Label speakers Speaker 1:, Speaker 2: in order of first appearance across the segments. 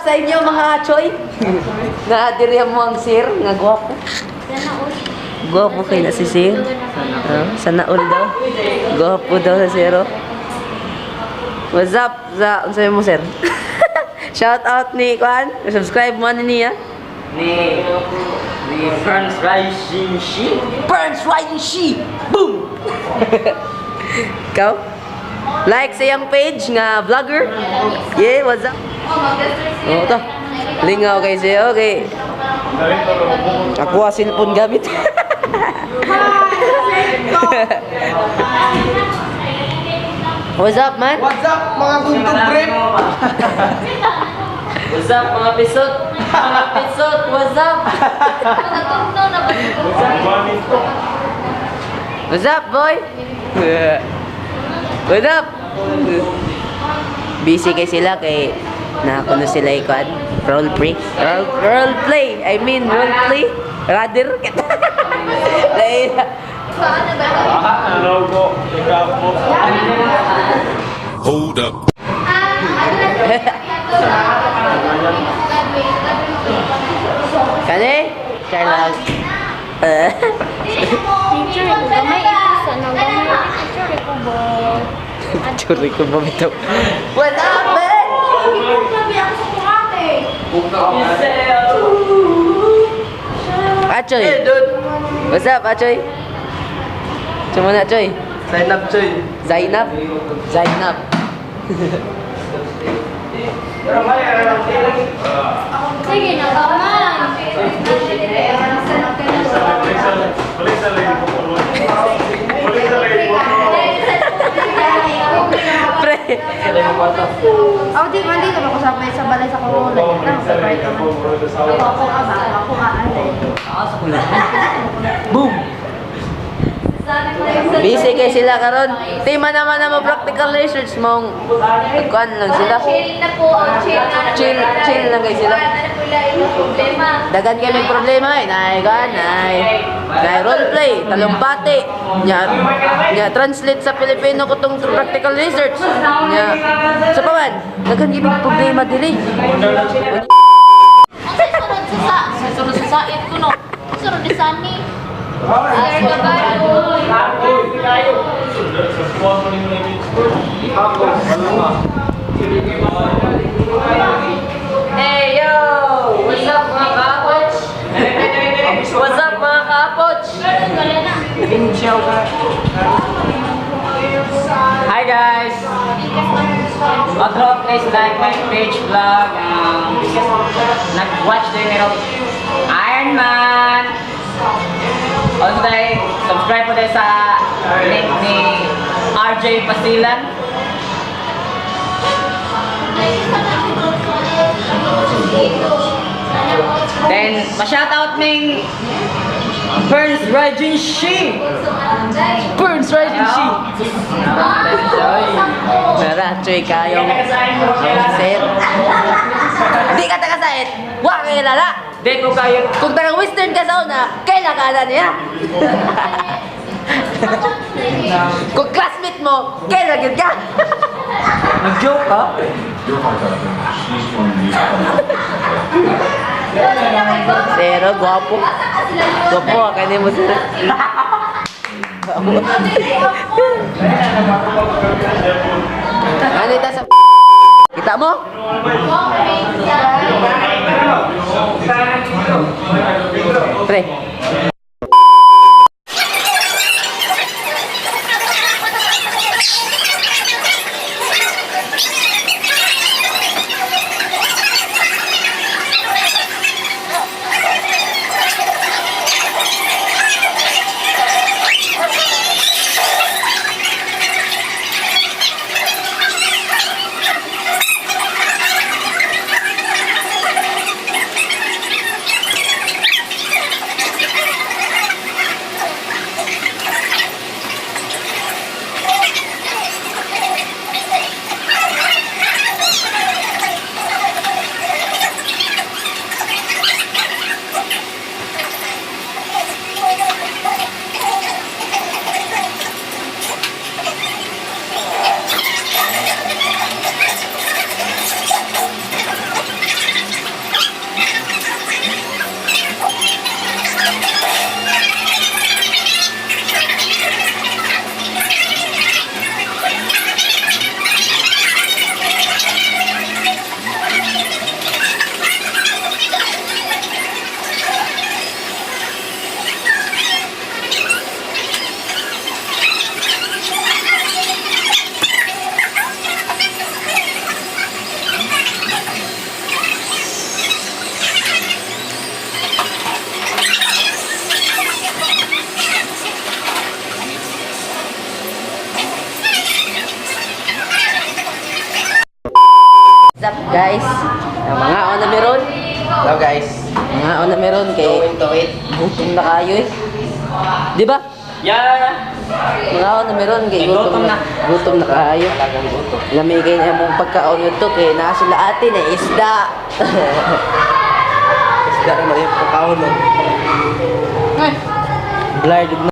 Speaker 1: up sa inyo, mga choy? Na diri mo ang sir nga gwapo. Gwapo kay na si sir. Oh, sana all daw. Gwapo daw sa sir, oh. What's up sa unsa mo, sir? Shout out ni Kwan, subscribe mo ani niya.
Speaker 2: Ni Franz Rising Shi.
Speaker 1: Burns Riding She. Boom. Ikaw? Like sa iyang page nga vlogger. Yeah, what's up? Oh, to. Lingaw kay siya. Okay. Ako ang cellphone gamit. What's up, man?
Speaker 3: What's up, mga guntog grip?
Speaker 2: What's up, mga pisot? Mga pisot, what's up?
Speaker 1: What's up, boy? What's up? Busy kay sila kay nakakuno sila ikuan. Role play. Role play. I mean role play. Rather. Lain.
Speaker 4: Hold up.
Speaker 1: Kani? Charles.
Speaker 5: Picture ko gamay ito sa nang gamay picture ko ba.
Speaker 1: Churi ko ba bitaw? What's up, man? Achoy.
Speaker 3: Hey, dude.
Speaker 1: What's up, Achoy? Sumuna, Achoy.
Speaker 3: Sign up, Choy.
Speaker 1: Zainab. Zainab.
Speaker 5: Sige na gamay.
Speaker 1: Pre.
Speaker 6: Ako di man dito ako sa sa balay sa corona. Na sa part man. Ako ka ba? Ako ka ate.
Speaker 1: Boom. Busy kay sila karon. Tema naman na mo practical research mong kuan lang sila.
Speaker 5: Chill na po, ang chill na.
Speaker 1: Chill, chill lang kay sila.
Speaker 5: Wala na po yung problema.
Speaker 1: Dagan kay may problema eh. Naay kuan, naay. Naay role play, talumpati. Nya, nya translate sa Pilipino ko tong practical research. Nya. Sa pa man, dagan kay may problema diri.
Speaker 5: Ang sunod sa sunod sa sait ko no. Sunod ni Sunny. Sir Caballo.
Speaker 2: Hey yo! What's up, mga kapoch? What's up, mga kapoch?
Speaker 5: Wala na.
Speaker 2: Hi guys! Outro, please like my page vlog. Nag-watch din pero Iron Man! Also tayo, subscribe po tayo sa link ni RJ Basilan. Then, ma-shoutout ning Burns Raging She!
Speaker 1: Burns Rising She. Nara, choy kayong sir. Di ka taga sait. Wa kay lala.
Speaker 2: Di ko kayo.
Speaker 1: Kung taga Western ka sa una, kailan ka na niya? Kung classmate mo, kailan gyud ka?
Speaker 2: Nag-joke ka?
Speaker 1: Zero, gwapo. Gwapo, ah, kanya mo sir. Ano ita sa Kita mo? Pre. Guys, ang mga na meron.
Speaker 3: Hello guys.
Speaker 1: Mga na meron kay
Speaker 3: Going to it.
Speaker 1: gutom na kayo eh. Di ba?
Speaker 2: Yeah!
Speaker 1: Mga na meron kay
Speaker 2: Ay, gutom na.
Speaker 1: Gutom na kayo.
Speaker 3: Talagang gutom.
Speaker 1: Lamig kay na mong pagkaon nito kay naa sila ate na isda.
Speaker 3: Isda naman yung pagkaon no.
Speaker 1: Blurred na.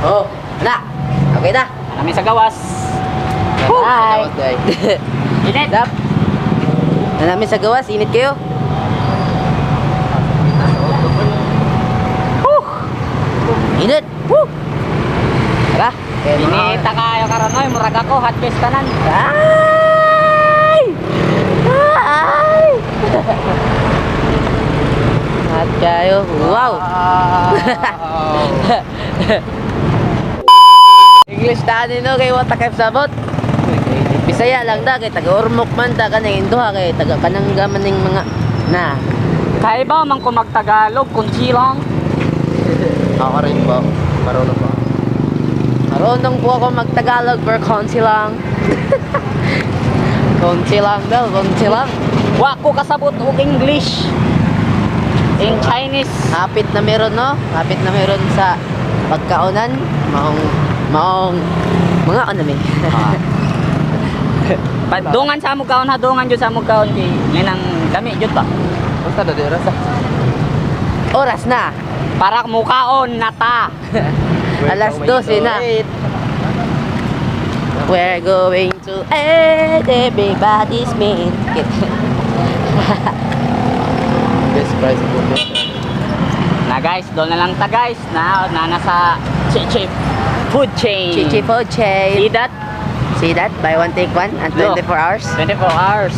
Speaker 1: Oh, na. Okay na.
Speaker 2: Kami sa gawas.
Speaker 1: Bye.
Speaker 3: Day.
Speaker 2: Init!
Speaker 1: Dap. Na namin sa gawas, init kayo. Whew. Init. Woo. Tara. Kaya mga-
Speaker 2: Inita kayo karon oy, murag ako hot face tanan.
Speaker 1: Ay! Ay! At kayo. Wow! English tani no kay what takip sabot. Bisaya lang da kay taga Ormoc man ta kanang Induha kay taga Kanangga man ning mga na.
Speaker 2: Kay ba man ko magtagalog kunti lang.
Speaker 3: Ako rin po. Marunong po.
Speaker 1: Marunong po ako magtagalog pero konti lang. Konti lang daw, konti lang.
Speaker 2: Wa ko kasabot og English. In Chinese.
Speaker 1: Hapit na meron no? Hapit na meron sa pagkaonan. Maong maong mga ano mi.
Speaker 2: Padungan sa among kaon ha, dungan jud sa among kaon kay ngayon ang dami jud ba.
Speaker 3: Basta na di rasa.
Speaker 1: Oras na.
Speaker 2: Para mukaon na ta.
Speaker 1: Alas 12 na. We're going to end everybody's meet.
Speaker 3: Best price po.
Speaker 2: Na guys, doon na lang ta guys. Na na nasa Chichi Food Chain.
Speaker 1: Chichi Food Chain.
Speaker 2: See that?
Speaker 1: See that? Buy one, take one and
Speaker 2: Look.
Speaker 1: 24 hours.
Speaker 2: 24 hours.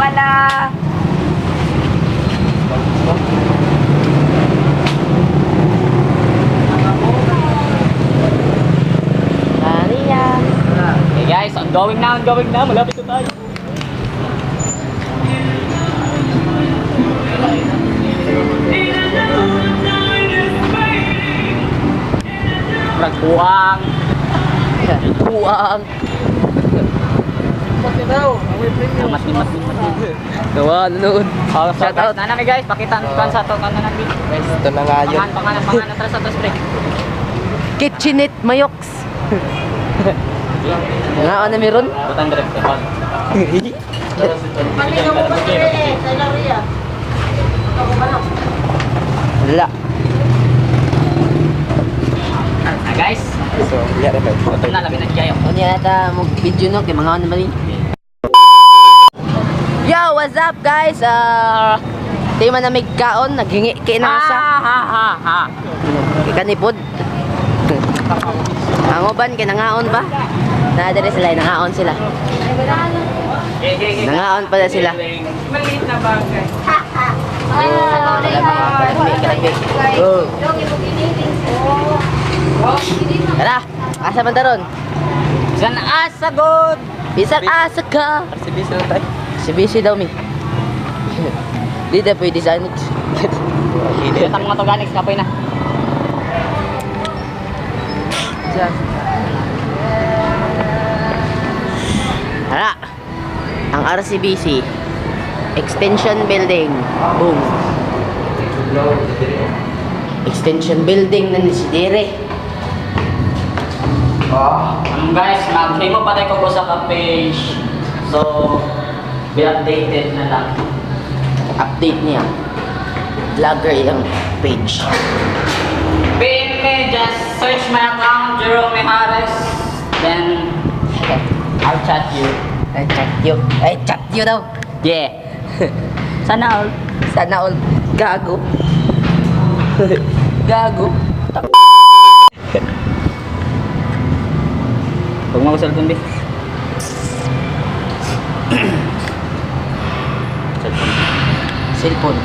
Speaker 2: Pala.
Speaker 1: Maria.
Speaker 2: Okay guys, ongoing na, ongoing na. Malapit na tayo. Murag buwang.
Speaker 1: Buang.
Speaker 2: Mas mas mas.
Speaker 1: Gawa, nanood.
Speaker 2: Oh, so
Speaker 1: Shout
Speaker 2: guys,
Speaker 1: out.
Speaker 2: na nami guys, pakita ang kan sa to kan na nami.
Speaker 3: Guys, ito na nga yun.
Speaker 2: Pangan, pangalan, pangalan, atras, atras, break.
Speaker 1: Kitchenette Mayox. Nga na meron?
Speaker 2: Butan direct.
Speaker 1: Wala.
Speaker 2: Na guys,
Speaker 3: So, yeah, rin.
Speaker 2: gutom na labi na kayo.
Speaker 1: Unya nata mag video no kay mga ano man ni. Yo, what's up guys? Di man na may kaon, naghingi kay nasa.
Speaker 2: Ha ha ha ha.
Speaker 1: Kay kanipod. Ang uban kay nangaon pa. Naa diri sila, nangaon sila. Nangaon pala sila.
Speaker 2: Maliit na bagay.
Speaker 1: Kalagbi, kalagbi. Oh. Tara, asa man taron?
Speaker 2: Diyan asa god.
Speaker 1: Bisag asa ka.
Speaker 3: RCBC lang tayo.
Speaker 1: Si busy daw mi. Di na pwede sa annex.
Speaker 2: Dito mga toganics kapoy na.
Speaker 1: Tara. Ang RCBC Extension Building. Boom. Extension Building na ni si Dire.
Speaker 2: Guys, mag-himo pa tayo ko sa ka page. So, be updated na lang.
Speaker 1: Update niya. Vlogger yung page.
Speaker 2: PM me, just search my account, Jerome Mejares. Then, I'll chat you.
Speaker 1: Ay, chat you. Ay, chat you daw.
Speaker 2: Yeah. Sana all.
Speaker 1: Sana all. Gago. Gago.
Speaker 2: Huwag mo ko cellphone, be. Cellphone.
Speaker 1: Cellphone.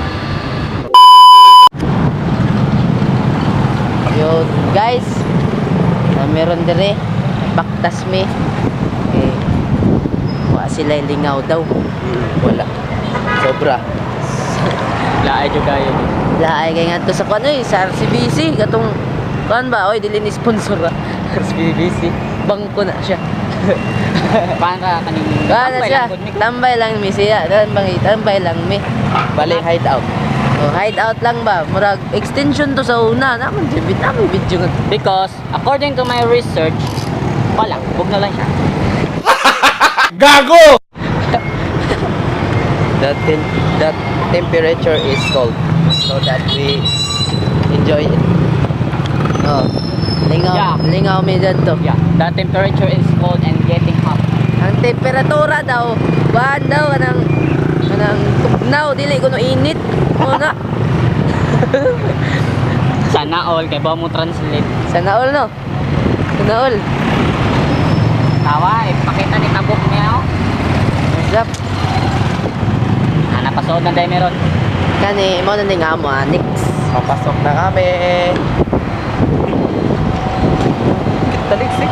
Speaker 1: Yun, guys. Na meron dire. Baktas me. Okay. Wa sila lingaw daw.
Speaker 3: Wala. Sobra.
Speaker 2: Laay jud kayo.
Speaker 1: Laay kay ngadto sa kuan oy, sa RCBC katong kuan ba oy dili ni sponsor ah.
Speaker 3: RCBC.
Speaker 1: Bangko na siya.
Speaker 2: Paano ka kaning
Speaker 1: Wala
Speaker 2: tambay
Speaker 1: siya.
Speaker 2: lang gud mi.
Speaker 1: Tambay lang mi siya. Tambay, tambay lang mi.
Speaker 3: Bali, hide out.
Speaker 1: Oh, hide out lang ba? Murag extension to sa una. Naman jud naman video nga.
Speaker 2: Because according to my research, wala, bug na lang siya.
Speaker 3: The temperature is cold so that we enjoy it.
Speaker 1: Oh. Lingaw,
Speaker 2: Yeah.
Speaker 1: lingaw mi dadto.
Speaker 2: Yeah, the temperature is cold and getting hot.
Speaker 1: Ang temperatura daw, kuan daw kanang kanang tugnaw dili kuno init. Mo na.
Speaker 2: Sana all kay ba mo translate.
Speaker 1: Sana all no. Sana all.
Speaker 2: Tawa, ipakita ni tabok niya oh.
Speaker 1: What's up?
Speaker 2: Ah, napasuod na dahil meron.
Speaker 1: Kani mo na ning amo anix.
Speaker 3: Papasok na kami. Taliksik.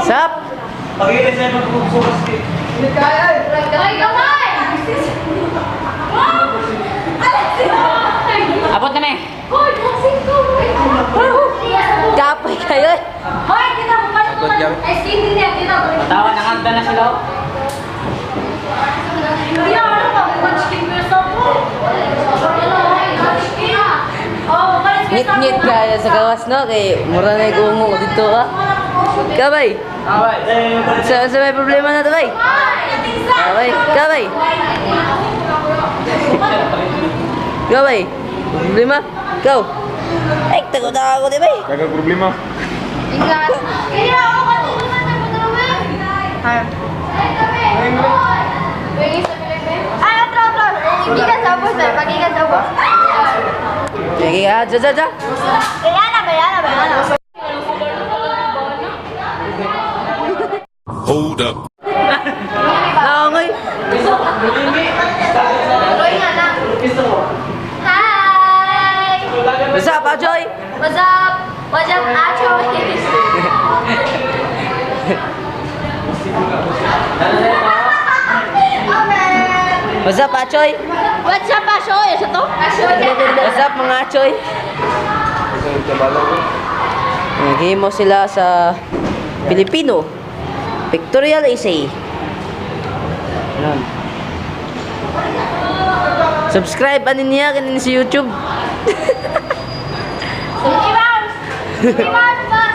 Speaker 1: Sup?
Speaker 5: Ay, gamay!
Speaker 2: Abot na may.
Speaker 5: Hoy, boxing ko!
Speaker 1: Kapoy kayo eh.
Speaker 5: Hoy, kita mo palit
Speaker 3: Pagod kami.
Speaker 5: Ay, skin niya, kita mo.
Speaker 2: Tawa, nangagda na sila oh.
Speaker 5: Hindi ako ano pa, munchkin ko sa po. Oh,
Speaker 1: Ngit-ngit kaya sa gawas no kay mura na gungo dito ah. Kabay. Sa sa may problema na to bay. Kabay, kabay. Kabay. Problema? Go. Ay, tago na ako di bay.
Speaker 4: Dagang problema.
Speaker 5: Ingat. Kaya ako katulungan na mo.
Speaker 6: Hi.
Speaker 5: Ay, otro, otro.
Speaker 6: Gikan sa ubos, eh. Pagikan sa ubos.
Speaker 1: Sige ka, ja ja ja.
Speaker 6: Bayana, bayana, bayana.
Speaker 4: Hold up.
Speaker 1: Naongoy.
Speaker 5: Tuloy nga lang. Hi!
Speaker 1: What's up, Ajoy?
Speaker 5: What's up? What's up, Acho?
Speaker 1: What's up, Achoy?
Speaker 5: What's up, Acho? Isa to? Acho.
Speaker 1: What's up, mga Achoy? Naghimo sila sa Pilipino. Pictorial essay. Ganun. Subscribe ani niya kanin sa YouTube.
Speaker 5: Mickey Mouse! Mickey Mouse, boss!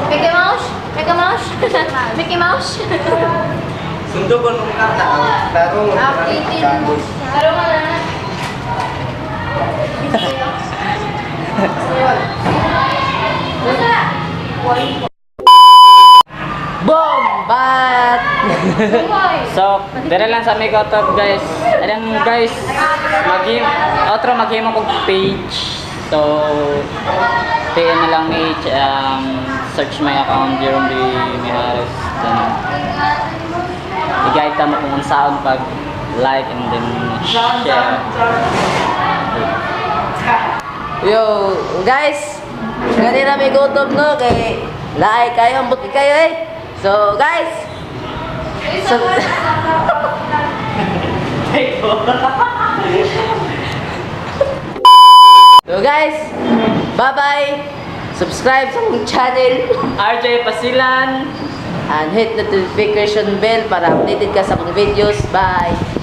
Speaker 5: Mickey Mouse? Mickey Mouse? Mickey Mouse?
Speaker 3: Sundo ko nung kata. Tarong.
Speaker 5: Updated mo. Pero wala na.
Speaker 1: Bombat!
Speaker 2: So, dire lang sa may top guys. Ayan guys, maghim otro maghimo kog page. So, PM na lang ni search my account Jerome B. Mijares. Then, i-guide ta mo kung unsaon pag like and then share.
Speaker 1: Yo, guys, ganina may gutom no kay laay kayo, ambot kayo eh. So, guys, so, so guys, bye-bye. Subscribe sa akong channel
Speaker 2: RJ Pasilan.
Speaker 1: And hit notification bell para updated ka sa akong videos. Bye!